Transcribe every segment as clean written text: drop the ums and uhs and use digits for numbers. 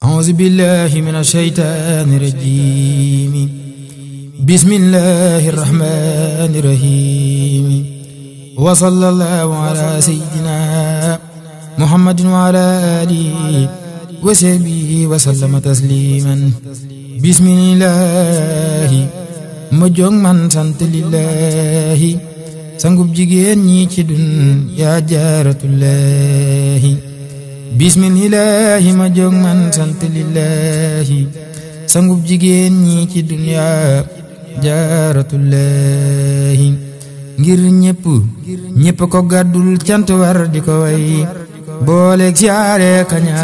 أعوذ بالله من الشيطان الرجيم. بسم الله الرحمن الرحيم. وصلى الله على سيدنا محمد وعلى آله وصحبه وسلم تسليما. بسم الله ma jóg man sant lillahi sangub jigéen ñi ci dun yaa jaaratullahi. bismillahi ma jóg man sant lillahi sangub jigéen ñi ci dun yaa jaaratullahi. ngir ñépp ko gàddul cant war di ko way booleeg siyaare kaña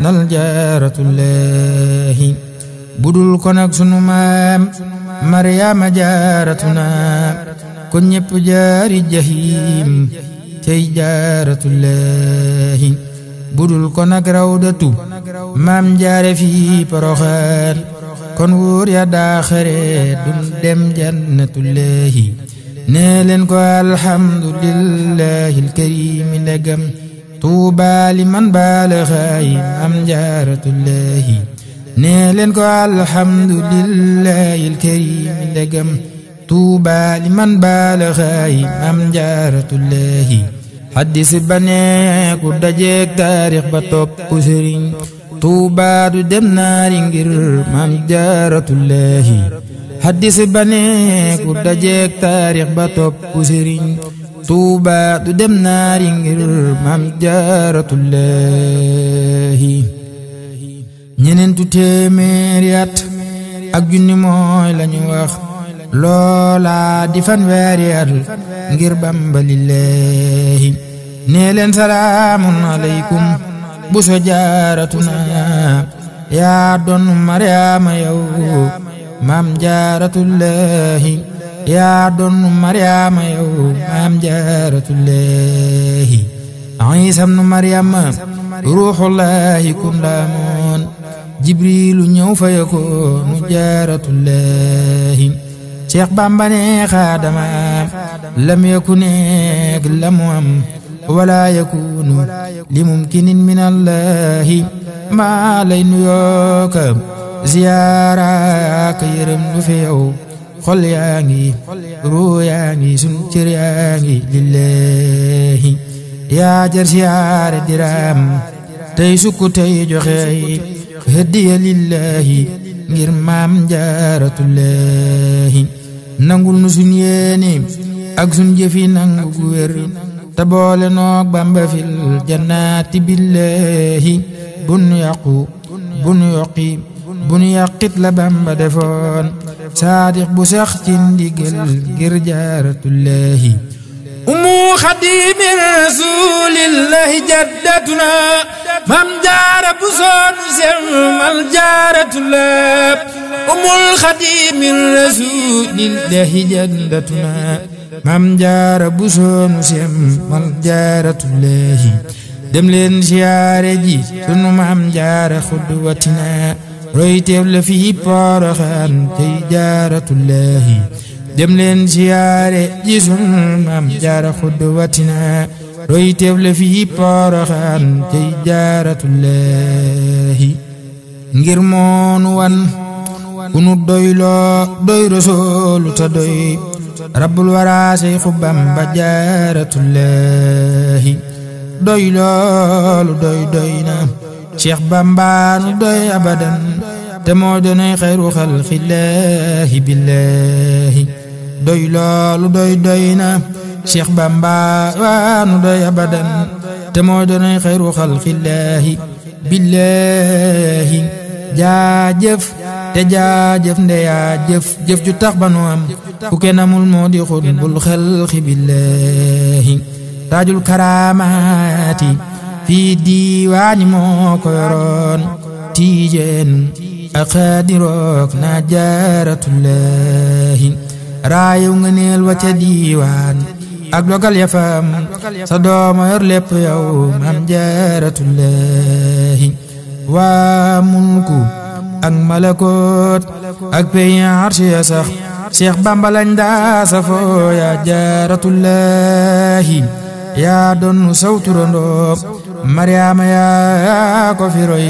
nal jaaratullahi. budul ko nag sunu maam Mariama jaaratuna ko ñépp jaari jahim cey jaaratullahi. budul ko nag rawdatu maam jaare fi Poroxaan kon wóor ya daaxare dun dem jannatullahi. nee leen ko alhamdulillahi alkarimi ndegam tuuba liman baalaxaay maam jaaratullahi. nee leen ko alhamdulillahi alkarimi ndegam tuuba liman baalaxaay maam jaaratullahi. haddis ba nee ku dajeek taarix ba topp sëriñ tuuba du dem naari ngir maam jaaratullahi. haddis ba nee ku dajeek taarix ba topp sëriñ tuuba du dem naari ngir maam jaaratullahi. ñeneentu téeméeri at ak junni mooy lañu wax loola di fanweeri at ngir Bamba lillahi. nee leen salaamun aleykum bu so jaaratuna yaa doon Mariama yow maam jaaratullahi. yaa doon Mariama yow maam jaaratullahi. Iisa ibnu Mariama ruuxullahi kun laamoon jibrilu ñëw fa yakoonu jaaratullahi. Cheikh Bamba ne xaadama lam yakuneek lamu am wala yakunu li mumkinin min allahi. maa lay nuyooka ziyaaraaka yërëm lu fi yow xol yaa ngi ruu yaa ngi sun cër yaa ngi lillahi. yaa jar siyaare diraam tey sukku tey joxe hadiya lillahi ngir maam jaaratullahi. nangul nu sun yéene ak sun jëfi nangu gu wér te boole noog Bamba fil jannaati billahi. bunu yàqu bunu yoqi bunu yàqit la Bamba defoon saadix bu sax ci ndigal ngir jaaratullahi. umu xadimi rasulillahi jaddatuna mam jaara bu soonu selmal jaaratullah. umul xadimi rasulillahi jaddatuna mam jaara bu soonu selmal jaaratullahi. dem leen siyaare ji sunu mam jaara xudwatina roy teew la fi Poroxaan tey jaaratullahi. dem leen siyaare ji sunu maam jaara xudwatina roy teew la fi Poroxaan tey jaaratullahi. ngir moonu wan ku nu doyloo doy Rasuulu ta doy rabbul wara Seexu Bamba jaaratullahi. doy loolu doy na Cheikh Bamba nu doy abadan te moo doonay xayru xalqillahi billahi. doy loolu doy na Cheikh Bamba waa nu doy abadan te moo doonay xayru xalqillahi billahi. jaajëf te jaajëf ndeyaa jëf ju tax ba nu am ku kenn amul moo di xutbul xalqi billahi. taajul karaamaati fii diiwaani moo ko yoroon tiijeen ak xaadirook naa jaaratullahi. raayew nga neel wacca diiwaan ak dogal ya fam sa dooma yor lépp yow maam jaaratullahi. waa mulku ak malakoot ak peyi arsi ya sax Cheikh Bamba lañ daa safoo yaa jaaratullahi. yaa doon sawturandoo Mariama yaa ko fi roy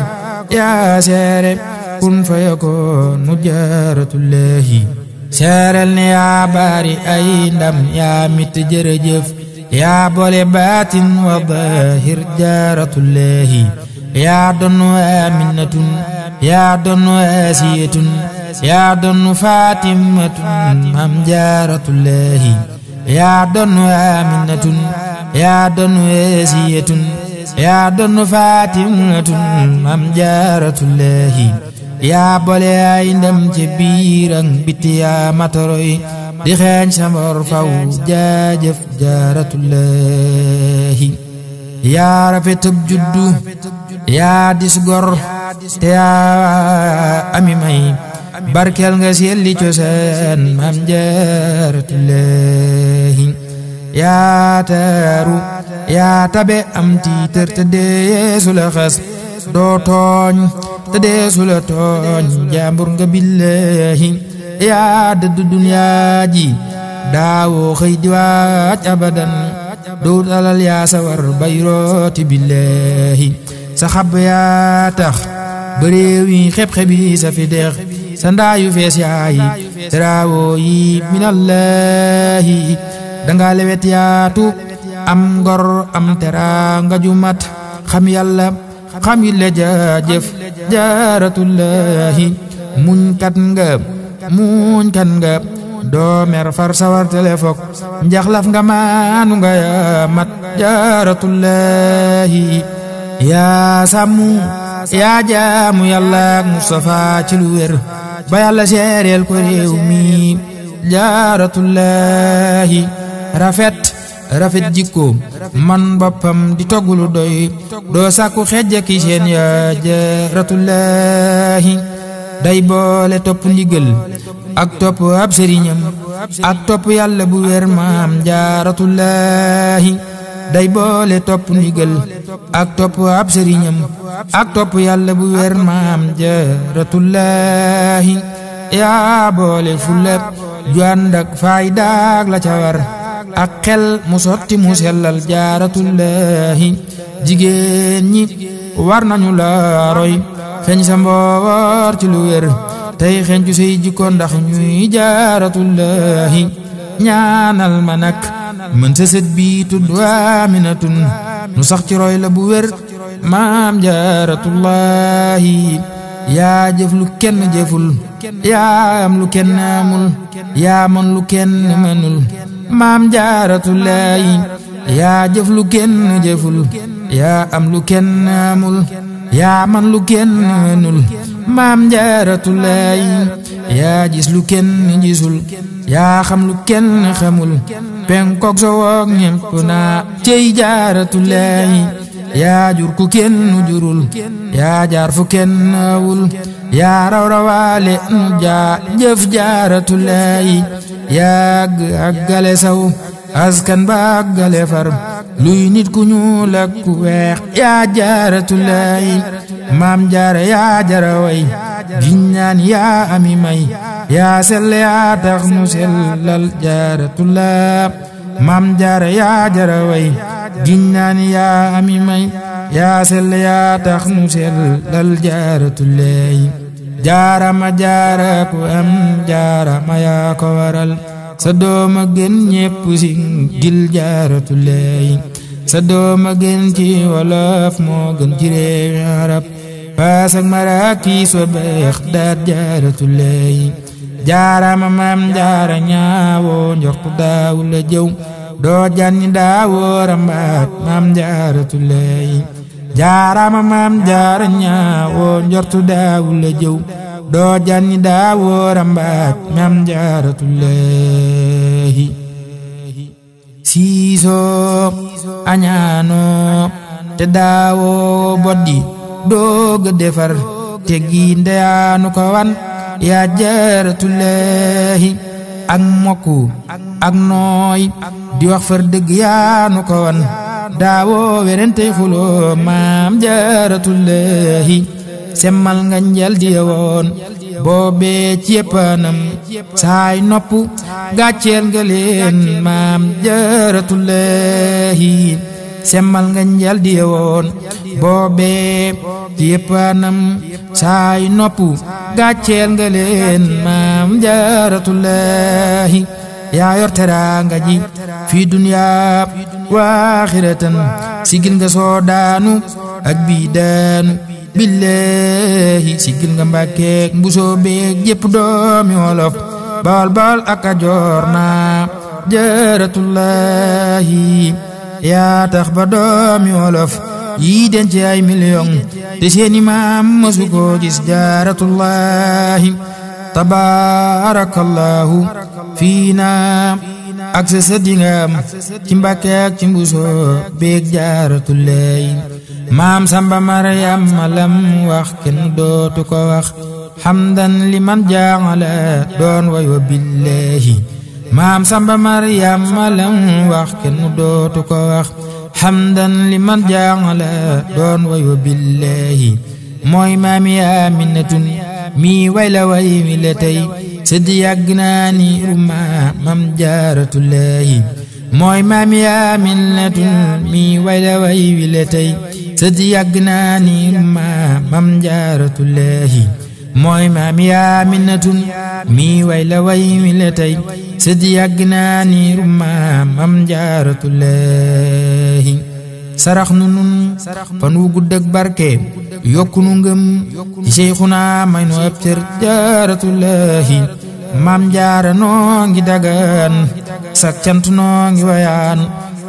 yaa seere kun fayakoonu jaaratullahi seerel ne yaa bari ay ndam yaa mit jërëjëf yaa boole baatin wa zahir jaaratullahi yaa donnu aminatun yaa donnu asiyatun yaa donnu fatimatun mam jaaratullahi yaa donnu aminatun yaa donnu asiyatun yaa donnu fatimatun mam jaaratullahi yaa boole ay ndam ci biir ak biti yaa matoroy di xeeñ sa mbor faw jaajëf jaaratullahi yaa rafetub juddu yaa dis gor te yaa ami may barkel nga selli cosaan mam jaaratullahi yaa taaru yaa tabe am tiitër te deesu la xas doo tooñ te deesu la tooñ jaambur nga billahi yaa dëddu duniyaa ji daawoo xëy di waaj abadan doo alal yaa sawar bayrooti billahi sa xab yaa tax bëréew yi xeb-xebi sa fi deex sa ndaayu fees yaayi teraawoo yi minallahi danga lewet yaatu am ngor am teraanga ju mat xam yàlla xam yi la jaajëf jaaratullahi muñ kat nga doo mer far sawar telefok njaxlaf nga maanu nga yaa mat jaaratullahi yaa sàmmu yaa jaamu yàlla ak Mustafa ci lu wér ba yàlla seereel ko réew mi jaaratullahi rafet jikko man boppam di toggulu doy doo sàkku xejja ki seen yaa jaaratullahi day boole topp ndigal ak topp ab sëriñam ak topp yàlla bu wér maam jaaratullahi day boole topp ndigal ak topp ab sëriñam ak topp yàlla bu wér maam jaaratullahi yaa boole fulla ju ànd ak faydaak la ca war ak xel mu sotti mu sellal jaaratullahi jigéen ñi war nañu la roy xeñ sa mboor ci lu wér tey xeñ cu say jikko ndax ñuy jaaratullahi ñaanal ma nak mën sa sët bi tudd Aminatun nu sax ci roy la bu wér maam jaaratullahi yaa jëf lu kenn jëful yaa am lu kenn amul yaa mën lu kenn mënul maam jaaratullahi yaa jëf lu kenn jëful yaa am lu kenn amul yaa man lu kenn mënul maam jaaratullahi yaa gis lu kenn gisul yaa xam lu kenn xamul penkook so woog ñépp naa cey jaaratullahi yaa jur ku kenn jurul yaa jaar fu kenn awul yaa raw rawaale nu jëf jaaratullahi yaa àggale saw askan ba àggale far luy nit ku ñuul ak ku weex yaa jaaratullahi maam jaara yaa jara way giññaan yaa ami may yaa sell yaa tax nu sellal jaaratullah maam jaara yaa jara way giññaan yaa ami may yaa sell yaa tax nu sellal jaaratullahi jaarama jaara ku am jaarama yaa ko waral sa dooma gën ñépp si gil jaaratullahi sa dooma gën ci wolof moo gën ci réewi arab paas ak maraki so beex daat jaaratullahi jaarama maam jaara ñaawoo njortu daawu la jëw doo janni daawoo rambaat maam jaaratullahi jaarama maam jaara ñaawoo njortu daawu la jëw doo janni daawoo rambaat maam jaaratullahi siisoo añaanoo te daawoo boddi dooga defar te gi ndeyaanu ko wan yaa jaaratullahi ak mokku ak nooy di wax far dëgg yaanu ko wan daawoo werentey xuloo maam jaaratullahi semmal nga njal di woon boobee ci yeppanam saay nopp gàcceel nga leen maam jaaratullahi semmal nga njal di woon boobee ci yépp anam saay nopp gàcceel nga leen maam jaaratullahi yaa yor teraanga ji fii duniyaa wa aaxiratan sigil nga soo daanu ak bii daanu billahi sigil nga mbàkkeek mbusoo beek jépp doomi wolof bawal bawal ak Kajoor naa jaaratullahi yaa tax ba doomi wolof yii denc ay million te seeni maam mësu ko gis jaaratullahi tabaarakallahu fiina ak sa sëddingam ci Mbàkke ak ci mbusoo beek jaaratullahi maam Samba Maryam lam wax kenn dootu ko wax hamdan liman jaala doon wayo billahi maam Samba Maryam lam wax kenn dootu ko wax hamdan liman jaala doon wayo billahi mooy maami Aminatun mi wayla way mi la tey sëddi yàgg naa ni ruma mam jaaratullahi mooy maami Aminatun mi wayla way mi la tey sëddi yàgg naa ni ruma mam jaaratullahi mooy maami Aminatun mi wayla way mi la tey sëddi yàgg naa ni ruma mam jaaratullahi sarax nu nun fan wu gudd ak barke yokku nu ngëm ci Seyxuna may nu ab cër jaaratullahi maam jaara noo ngi dagaan sak cant noo ngi wayaan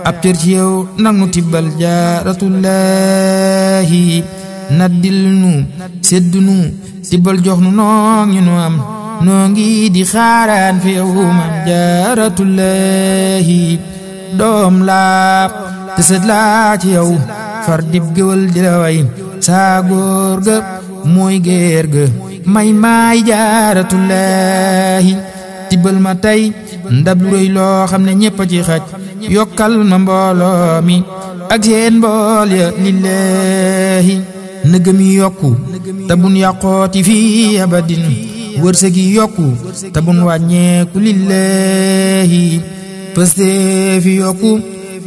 ab cër ci yow nag nu tibbal jaaratullahi naddil nu seddu nu tibbal jox nu noo ngi nu am noo ngi di xaaraan fi yow maam jaaratullahi doom laa te sët laa ci yow far dib géwël di la way saa góor ga mooy géer ga may maay jaaratullahi tibbal ma tey ndab lu rëy loo xam ne ñépp a ci xaj yokkal ma mbooloo mi ak seen mbool ya lillahi nëgëm yi yokku te bun yàqooti fii abadin wërsëg yi yokku te bun wàññeeku lillahi pëste fi yokku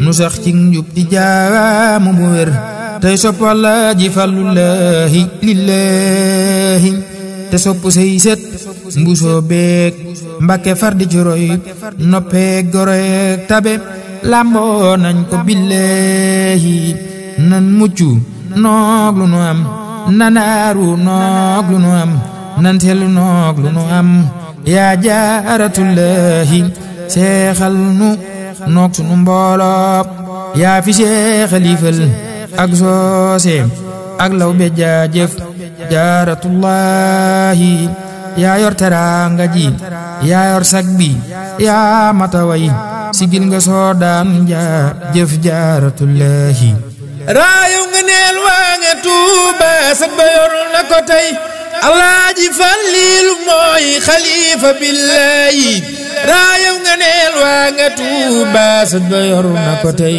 nu sax ci njub di jaamu bu wér tey sopp Alla ji fallullahi lillahi te sopp say set mbusoo beek Mbàkke far di ci roy noppeek goroek tabe lamboo nañ ko billahi nan muccu noog lu nu am nanaaru noog lu nu am nan telu noog lu nu am yaa jaaratullahi seexal nu noog sunu mbooloo yaa fi seexalifal ak soose ak law be jaajëf jaaratullahi yaa yor teraanga ji yaa yor sag bi yaa mataway sigil nga soo daan jaajëf jaaratullahi raayu nga neel waa nga Tuuba sag ba yor na ko tey Alaaji Fallilu mooy xalifa billahi raayu nga neel waa nga Tuuba sag ba yor na ko tey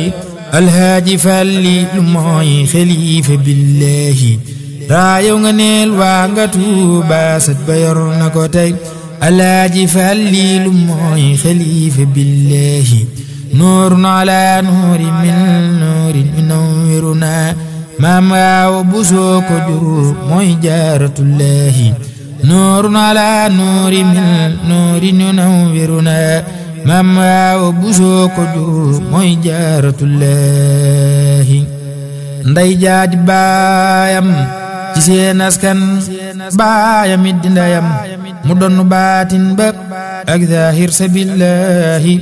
Alaaji Fallilu mooy xalifa billahi raayu nga neel waa nga Tuuba sag ba yor na ko tey Alaaji Fallilu mooy xalifa billahi nuurun ala nuurin min nuurin yunawwiruna maam waaw bu soo ko jur mooy jaaratullahi nuurun ala nuurin min nuurin yunawwiruna maam waaw bu soo ko jur mooy jaaratullahi nday jaadi baayam ci seen askan baayam it di ndayam mu donnu baatin ba ak zaahir sabillahi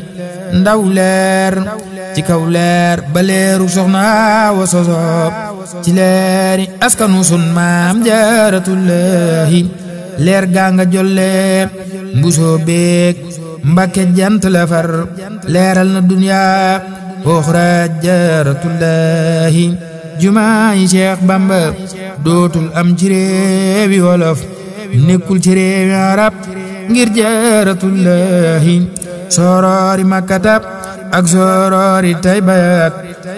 ndaw leer ci kaw leer ba leeru soxna wa sosob ci leeri askanu sun maam jaaratullahi leer gaa nga jolle mbusoo beek Mbàkke jant la far leeral na dunya oxra jaaratullahi jumaa yi Cheikh Bamba dootul am ci réewi wolof nekkul ci réewi arab ngir jaaratullahi sorori makkatab ak sorori taybayak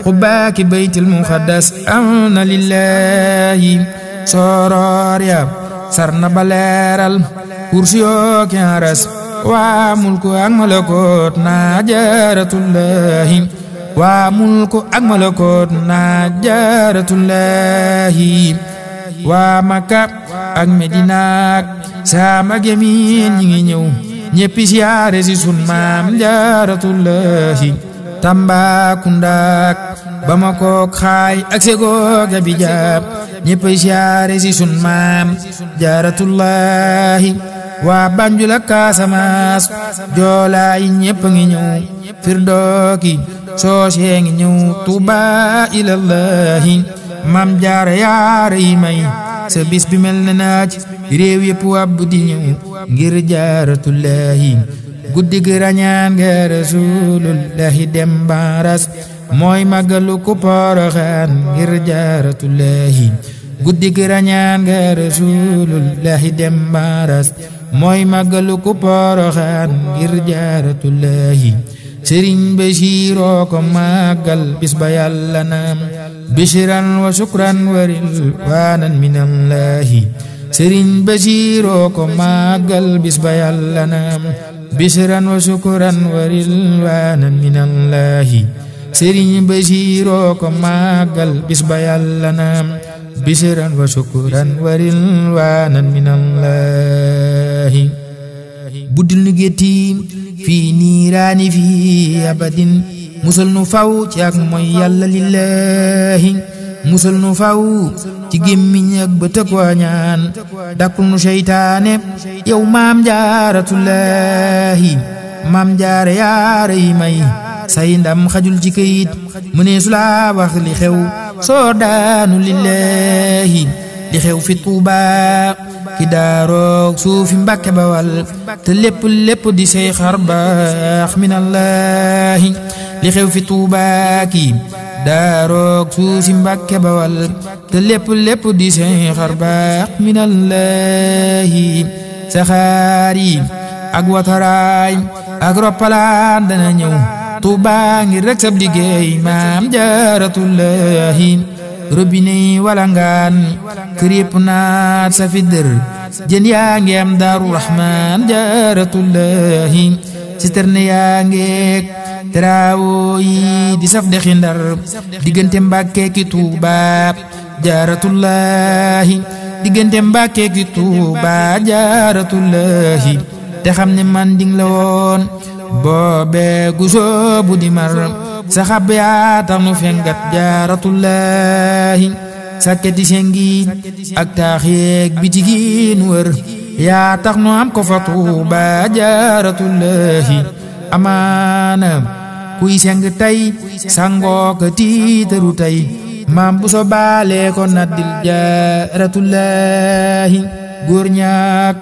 xubbaaki baytil muqaddas am na lillahi soror ya sarna baleeral kursiyoo ki aras waa mulku ak malakoot na jaaratullahi waa mulku ak malakoot na jaaratullahi waa Makka ak Medina ak Saam ak Yamin ñi ngi ñëw ñéppi siyaare si sun maam Jaaratullahi Tambacounda ak Bamako ak Xaay ak Ségou ak Abidjan ñéppi siyaare si sun maam Jaaratullahi waa Banjul ak Casamance Joola yi ñépp ngi ñëw Firdooki Soose ngi ñëw Tuuba ilallahi Maam Jaara yaara yi may sa bis bi mel na naaj réew yépp wàbb di ñëw ngir Jaaratullahi guddi gi rañaan nga Rasulullahi dem baras mooy màggalu ku Poroxaan ngir Jaaratullahi guddi gi rañaan nga Rasulullahi dem baras mooy màggalu ku Poroxaan ngir Jaaratullahi Sëriñ Basiiroo ko màggal bis ba Yàlla naam bishran wa shukran wa rilwaanan minallahi Sëriñ Basiiroo ko màggal bis ba Yàlla naam bishran wa shukran wa rilwaanan minallahi Sëriñ Basiiroo ko màggal bis ba Yàlla naam bishran wa shukran wa rilwaanan minallahi buddil nu gétti fii niiraani fii abadin musal nu faw ci ak mooy Yàlla lillahi musal nu faw ci gémmiñ ak bët ak wañaan dakkul nu seytaane yow maam Jaaratullahi maam Jaara yaara yi may say ndam xajul ci kayit mu ne su la wax li xew soo daanu lillahi li xew fi Tuuba ki daaroog suufi Mbàkke Bawal te lépp di say xar baax minallahi li xew fi Tuuba ki daaroog suufi Mbàkke Bawal te lépp di say xar baax minallahi saxaar yi ak wataraay ak roppalaan dana ñëw Tuuba ngir rek sab liggéey maam Jaaratullahi robinet walangaan kër yépp naat sa fi dër jën yaa ngi am Daaru Rahmaan Jaaratullahi citerne yaa ngeek teraawo yi di saf dexi Ndar diggante Mbàkke ki Tuuba Jaaratullahi diggante Mbàkke ki Tuuba Jaaratullahi te xam ne man ding la woon boobe gu soobu di mar saxaab yaa tax nu fengat Jaaratullahi sakketi sengi ak taax yeeg bitigi nu wër yaa tax nu am ko fa Tuuba Jaaratullahi amaana kuy seng tey sangoo ko tiitaru tey maam bu so baale ko naddil Jaaratullahi góor ñaak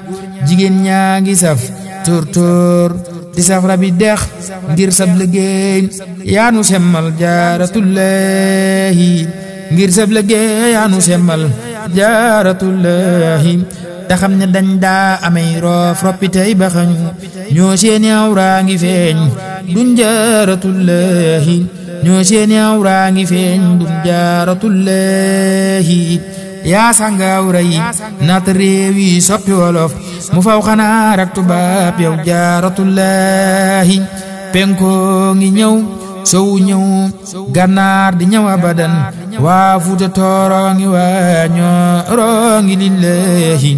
jigéen ñaa ngi saf tóor di saf rabi dex ngir sab liggéey yaa nu semmal Jaaratullahi ngir sab liggéey yaa nu semmal Jaaratullahi te xam ne dañ daa amay roof roppi tey ba xañu ñoo seeni awraa ngi feeñ duñ Jaaratullahi ñoo seeni awraa ngi feeñ duñ Jaaratullahi yaa sanga awra yi naata réew yi soppi wolof mu faw xanaa rak tubaab yow Jaaratullahi penkoo ngi ñëw sowu ñëw gànnaar di ñëw abadan waa Fuuta Tooro ngi waa Ñooro ngi lillahi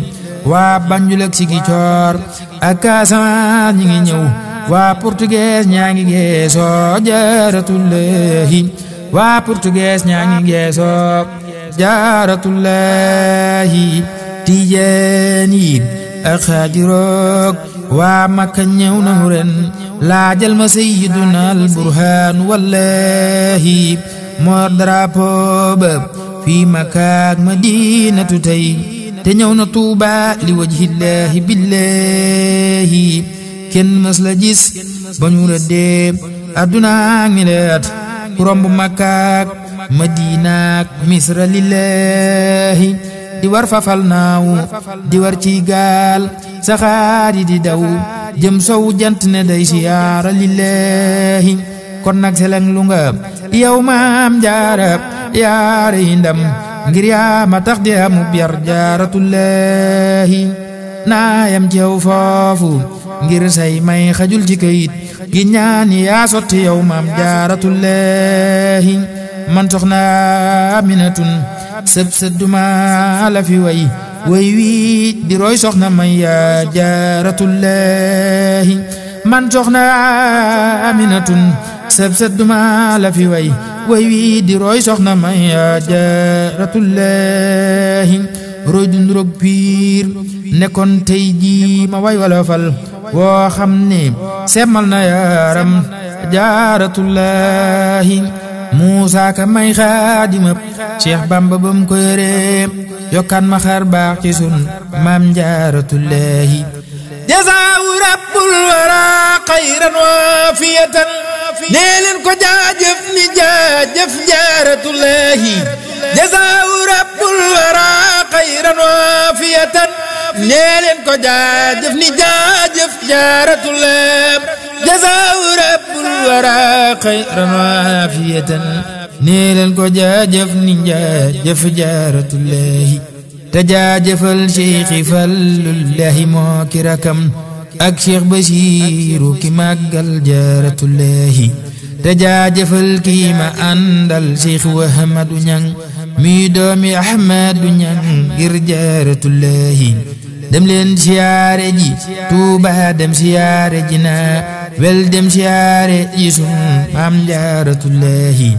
waa Banjul ak Sigicoor ak Casamance ñi ngi ñëw waa portugais ñaa ngi geesoo Jaaratullahi waa portugais ñaa ngi geesoo Jaaratullahi Tijaan yi ak Xaadiroog waa Makka ñëw nañu ren laajal ma Sayyiduna al Burhaan wallahi moo drapeau ba fii Makka ak Madinatu tey te ñëw na Tuuba li wajhillahi billahi kenn mës la gis ba ñu rëddee adduna ngi leet ku romb Makka ak Madina ak Misra lillahi di war fafal naaw di war ci gaal saxaar yi di daw jëm sow jant ne day siyaara lillahi kon nag seleng lu nga yow maam Jaara yaara yi ndam ngir yaa ma tax di amub yar Jaaratullahi naayam ci yow foofu ngir say may xajul ci kayit gi ñaan yaa sotti yow maam Jaaratullahi man soxna Aminatun sëb duma la fi way wi di roy soxna may yaa jaaratullahi man soxna Aminatun sëb duma la fi way wi di roy soxna may yaa jaaratullahi roy du nduroog piir nekkoon tey ji ma way wala fal woo xam ne semmal na yaaram jaaratullahi Muusa ka may xaadima Cheikh Bamba bam ko yore yokkaan ma xar baax ci sun maam jaaratullahi jazaahu rabbul wara xayran waafiyatan nee leen ko jaajëf ni jaajëf jaaratullahi jazaahu rabbul wara xayran waafiyatan nee leen ko jaajëf ni jaajëf jaaratullahi jazaahu rabbul wara xayran waafiyatan nee leen ko jaajëf ni jaajëf jaaratullahi te jaajëfal Cheikh Fallullahi moo ki rakam ak Cheikh Basiiru ki màggal jaaratullahi te jaajëfal kii ma àndal Cheikh Ahmadu Ñaŋ mi doomi Ahmadu Ñaŋ ngir jaaratullahi dem leen siyaare ji Tuuba dem siyaare ji naa wel dem siyaare ji sun maam jaaratullahi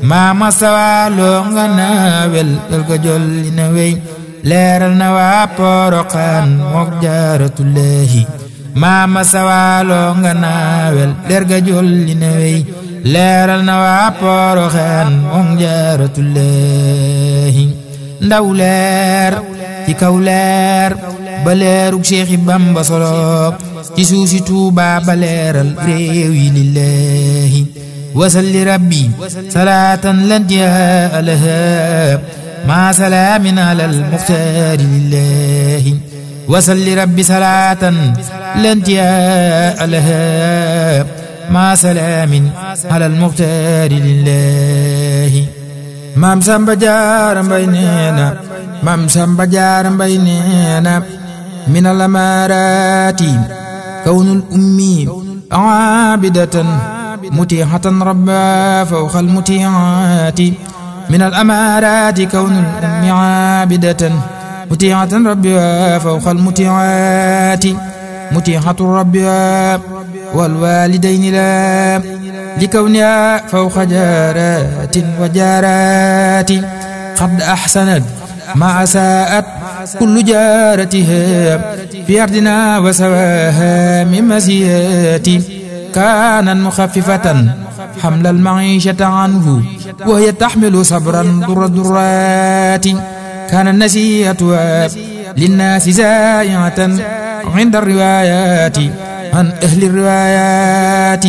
maama sawaaloo nga naa wel ko jolli na wey leeral na waa Poroxaan mook jaaratullahi maama sawaaloo nga naa wel leer ga jolli na wey leeral na waa Poroxaan mook jaaratullahi ndaw leer ci kaw leer ba leerug Seexi Bamba solo ci suusi Tuuba ba leeral réew yi lillahi wasalli rabbi salaatan lantihaa lahaa ma salaamin alal muxtaari lillahi wasalli rabbi salaatan lantihaa lahaa ma salaamin alal muxtaari lillahi maam Samba Jaara Mbay neena maam Samba Jaara Mbay neena min al amaaraati kawnul ummi aabidatan mutiihatan rabba fawqa al mutiihaati min al amaaraati kawnul ummi aabidatan mutiihatan rabba fawqa al mutiihaati mutiihatu rabba wal waalidayni laa لكونها فوق جارات وجارات قد أحسنت ما أساءت كل جارتها في أرضنا وسواها من مسيات كانت مخففة حمل المعيشة عنه وهي تحمل صبرا درات كان النسيئة للناس زائعة عند الروايات عن أهل الروايات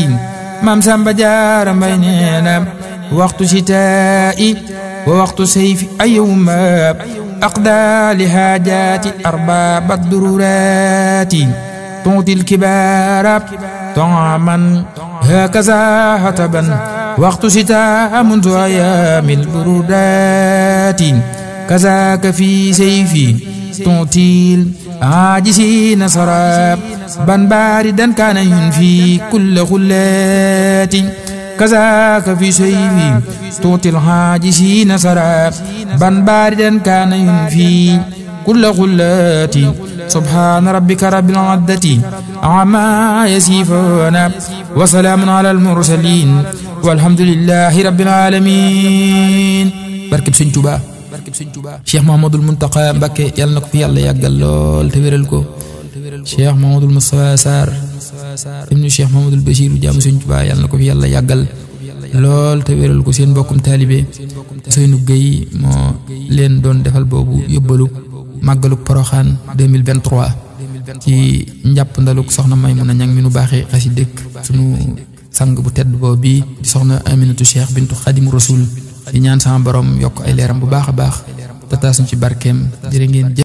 maam Samba Jaara Mbay neena waxtu sitaa'i wa waxtu sayfi ayyuma aqdaa li haajaati arbaaba dururaati tuutil kibaara taaman hakaza hataban waxtu sitaa mundu ayaamil burudaati kazaaka fi sayfi tuutil عاجزين سراب بن باردا كان ينفي كل خلات كذاك في سيفي توتي العاجزين سراب بن باردا كان ينفي كل خلات سبحان ربك رب العزة عما يصفون وسلام على المرسلين والحمد لله رب العالمين barkeb Sëñ Tuubaa Cheikh Mouhamadoul Mountakha Mbacké yàlla na ko fi yàlla yàggal lool te wéral ko Cheikh Mouhamadoul Moustapha Sarr ibnu Cheikh Mouhamadoul Bachir jaamu Sëñ Tuubaa yàlla na ko fi yàlla yàggal lool te wéral ko seen mbokkum taalibe Seynou Gueye moo leen doon defal boobu yóbbalu màggaluk Poroxaan 2023 ci njàpp ndaluk soxna Maymuna Ñaŋ mi nu baaxee xasidek sunu sang bu tedd boobu bi di soxna Aminatu Cheikh bintu Xadimu Rasul di ñaan sama borom yokk ay leeram bu baax a baax te taasuñ ci barkeem jërë ngeen